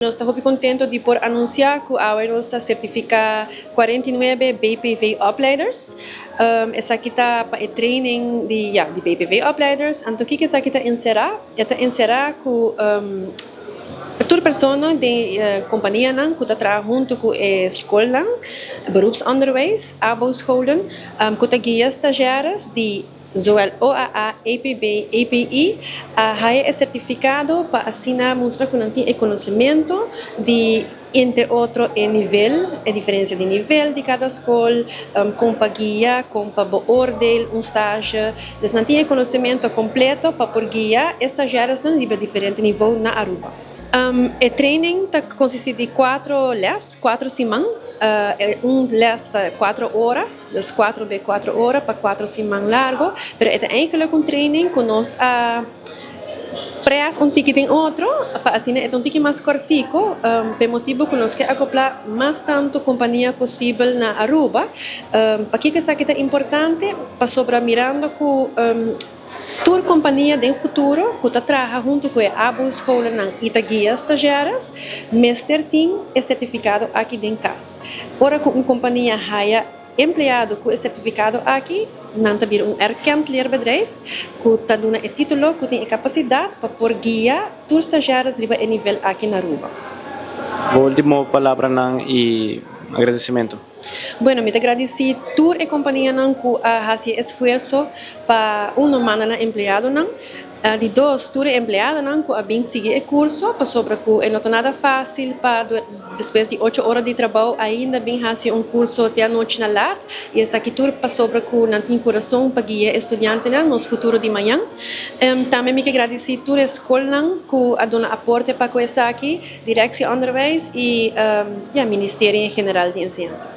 Nos ta hopi contento di por anuncia cu awe nos ta certifica 49 BPV opleiders. Esaki ta pa e training di, ja, di BPV opleiders. Anto kico esaki ta encera? E ta encera cu tur persona den companianan cu ta traha hunto cu e scolnan, beroepsonderwijs, ABO-scholen, cu ta guia stagiaires di zowel OAA, EPB, EPI a haya e certificado pa asina mustra cu nan tin e conocemento di, entre otro, e nivel, e diferencia di nivel di cada scol, con pa guia, con pa beoordeel un stage. Dus nan tin e conocemento completo pa por guia e stagiairesnan riba diferente nivel na Aruba. E training ta consisti di cuatro les, 4 siman, un les ta 4 ora, dus 4 bij 4 ora pa 4 siman largo, pero e ta eigenlijk un training cu nos a press un tiki den otro, pa asina e un tiki mas cortico, pa motibo cu nos kier acopla mas tanto compania posibel na Aruba. Pakico esaki ta importante? Pasobra mirando cu tur compania den futuro cu ta traha hunto cu e ABO scholen y ta guia stagiaires, mester tin e certificado aki den cas. Ora cu un compania haya empleado cu e certificado aki, nan ta bira un erkend leerbedrijf, cu ta duna e titulo, cu tin e capacidad pa por guia tur stagiaires riba e nivel aki na Aruba. Ultimo palabranan y agradecimento. Bueno, mi ta gradici tur e companianan cu a haci esfuerso pa, uno, manda nan empleadonan. Di dos, tur e empleadonan cu a bin sigui e curso, pasobra cu no ta nada facil pa despues di 8 ora di trabou ainda bin haci un curso te anochi na laat. Y esaki tur pasobra cu nan tin curason pa guia studiantenan, nos futuro di mañan. Tambe mi kier gradici tur e scolnan cu a duna aporte pa esaki, Directie Onderwijs y ja, Ministerio en general di Enseñansa.